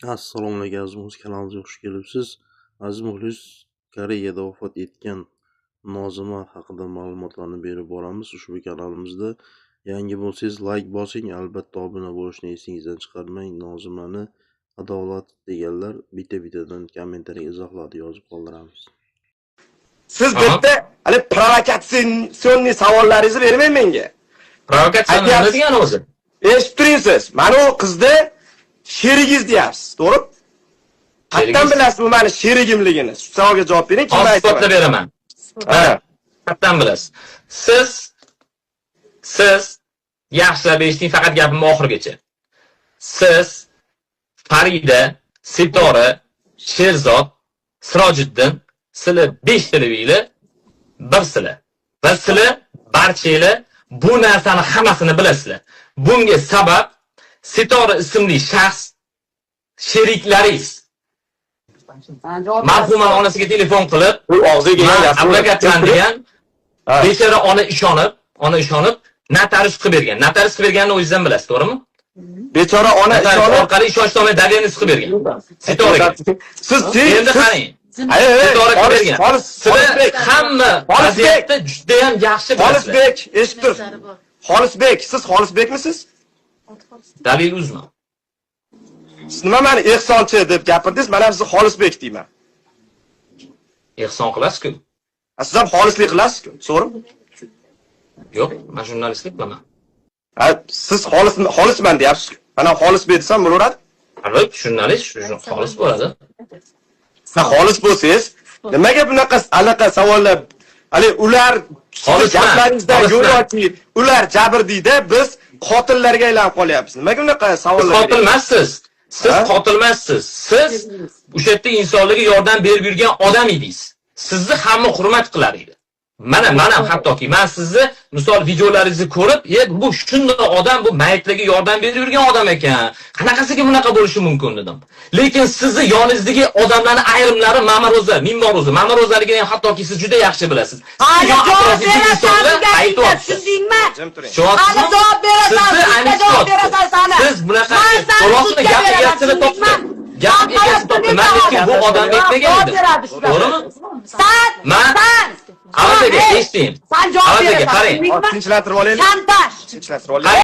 Assalomu alaykum, aziz muxlis, kanalimizga xush kelibsiz. Aziz muxlis, Koreyada vafot etgan Nozima haqida ma'lumotlarni berib boramiz ushbu kanalimizda. Yangi bo'lsangiz, layk bosing, albatta obuna bo'lishni esingizdan chiqarmang. Nozimani adolat deganlar bitta-bittadan kommentariy izohlarni yozib qoldiramiz. Siz bu yerda hali провокационный savollaringizni bermang menga. Provokatsiya nima Aytyapsiz. degani o'zi? Eshitib turing siz. Mana u qizni sherigingiz deyapsiz, to'g'rimi? Qayerdan Sherigingiz. bilasiz bu mani sherigimligini? Shu savolga javob bering, kim Hozir isbotlab aytaman? beraman. Ha. Qayerdan bilasiz? Siz yaxshilab eshiting faqat gapimni oxirigacha. Siz, Farida, Sitora, Sherzod, Sirojiddin, sizlar 5 tilinglar bir sizlar. Va sizlar barchanglar bu narsani hammasini bilasizlar. Bunga sabab Sitora ismli shaxs, sheriklaringiz marhumani onasiga telefon qilib, U og'ziga kelgan "Man gapni advokatman" degan. Ha. Bechora ona ishonib notarius qilib bergan. Notarius qilib berganini o'zingiz ham bilasiz, to'g'rimi? Bechora ona Notarius ishonib orqali ishonchnomai доверенность qilib bergan Sitoraga. Siz Endi qarang, Ay, ay, Sitora qilib Xolis, bergan. Xolis, Sizlar Xolisbek, hamma Xolisbek. vaziyatni juda ham yaxshi bilasizlar. Xolisbek, eshitib tur. Xolisbek, siz Xolisbekmisiz? Dalil uzma. Siz nima mani ehsonchi deb gapirdingiz, men ham sizni Xolisbek deyman. Ehson qilasiz-ku. Ha, siz ham xolislik qilasiz-ku, to'g'rimi? Yo'q, man jurnalistlik qilaman. Ha, siz xolis xolisman deyapsiz-ku. Men ham Xolisbek desam bo'laveradi. Albatta, jurnalist xolis bo'ladi. Siz xolis bo'lsangiz, nimaga bunaqa anaqa savollar, hali ular sizni Xolisman, gaplaringizdan xolisman. go'yoki ular jabrdiyda, biz qotillarga aylanib qolyapmiz. Nimaga bunaqa Siz savollar? qotil emassiz. Siz Ha? qotil emassiz. Siz o'sha yerda insonlarga yordam berib yurgan odam edingiz. Sizni hamma hurmat qilar edi. Mana man ham, hattoki man sizni, misol, videolaringizni ko'rib, bu shunday odam, bu mayitlarga yordam berib yurgan odam ekan. Qanaqasiga bunaqa bo'lishi mumkin dedim. Lekin sizni yoningizdagi odamlarning ayrimlari, Mama Ro'za, Mimmo Ro'za, Mama Ro'zaligini ham hattoki siz juda yaxshi bilasiz. Hali Yon javob atrofidagi berasan insonlar bunga, aytyapti. tushundingmi? Jim turing. Tushunyapsizmi? Hali javob berasan, Sizni sudda ayniqsa javob berasan sana. Siz bunaqa Man sani to'g'risini sudga gap beraman, egasini topdi. tushundingmi? Gap Man egasini topdi. Man lekin bu odamni aytmagan Javob edim. beradi shular. To'g'rimi? San, Man- san. Avaz aka, Hey, eshiting. San javob Avaz aka, berasan, qarang. tushundingmi? Tinchlantirib olaylik. Shantaj. Tinchlantirib olaylik.